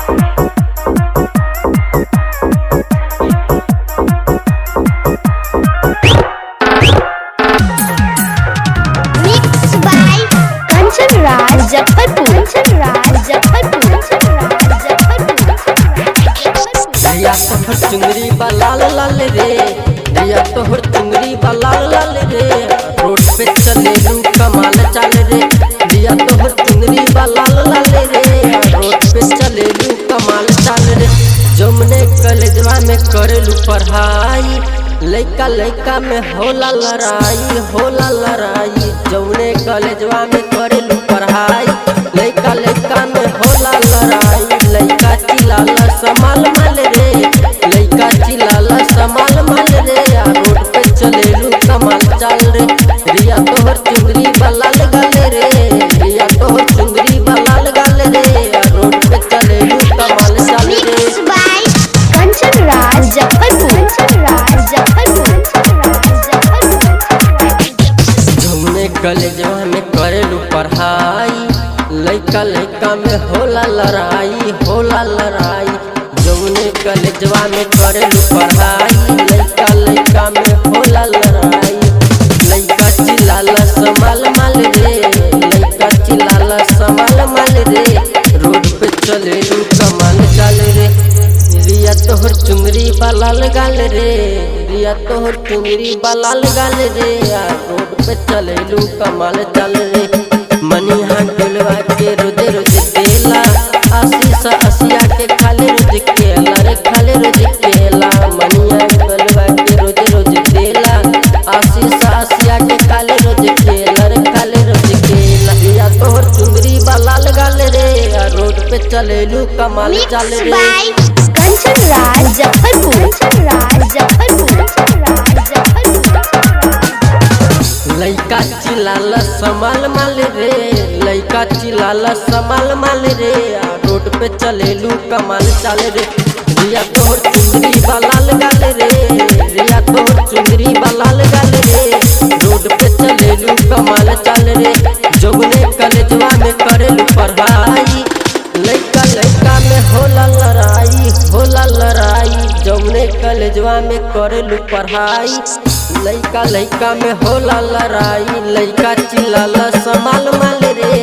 Mix by Kanchan Raj Muzaffarpur. Kanchan Raj Muzaffarpur. Kanchan Raj Muzaffarpur. रिया तोहर चुंगरी बा लाल लाल रे, रिया तोहर चुंगरी बा लाल लाल रे, रोड पे चले लू कमाल चाल रे। रिया तोहर चुंगरी बा लाल लाल रे, रोड पे चले लू कमाल चाल रे। जमने कलेजवा में करेलू पढ़ाई, लइका लइका में होला लड़ाई, होला लड़ाई। जौने कलेजवा में करेलू पढ़ाई, लइका लइका में होला लड़ाई। लइका चिल्लाला समाल माल रे, लइका चिल्लाला समाल माल रे, आ रोड पे चलेलू कमाल चाल रे। रिया तोहर चुंदरी बलाल गाल रे, रिया तोहर चुंदरी बलाल गाल रे, आ रोड पे चलेलू कमाल चाल रे। Mix by Kanchan Raj Muzaffarpur. Kanchan Raj Muzaffarpur. Kanchan Raj Muzaffarpur. जौने कलेजवा में करेलू पढ़ाई, लइका लइका में होला लड़ाई, होला लड़ाई। जौने कलेजवा में करेलू पढ़ाई, लइका लइका में होला लड़ाई। लइका चिल्लाला समाल माल रे, लइका चिल्लाला समाल माल रे, रोड पे चलेलू कमाल चाल रे। रिया तोहर चुंगरी बलाल गाल रे, रिया तोहर चुंगरी बलाल गाल रे, आ रोड पे चलेलू कमाल चाल रे। मनिहा डुलवा के रोजे रोज देला, आशीष असिया के खाले रोज केला रे, खाले रोज केला। मनिहा डुलवा के रोज रोज देला, आशीष असिया के खाले रोज केला रे, खाले रोज केला। रिया तोहर चुंगरी बलाल गाल रे, आ रोड पे चलेलू कमाल चाल मिक्स रे। बाय कंचन राज मुजफ्फरपुर। कंचन राज मुजफ्फरपुर। कंचन राज मुजफ्फरपुर। लइका चिल्लाला समाल माल रे, लइका चिल्लाला समाल माल रे, आ रोड पे चलेलू कमाल चाल रे। रिया तोहर चुंदरी बलाल गाल रे, रिया तोहर चुंदरी बलाल गाल रे, रोड पे चलेलू कमाल चाल रे। जौने कलेजवा में करेलू पढ़ाई, लइका लइका में होला लड़ाई, होला लड़ाई। जौने कलेजवा में करेलू पढ़ाई, लइका लइका में होला लड़ाई। लइका चिल्लाला समाल माल रे,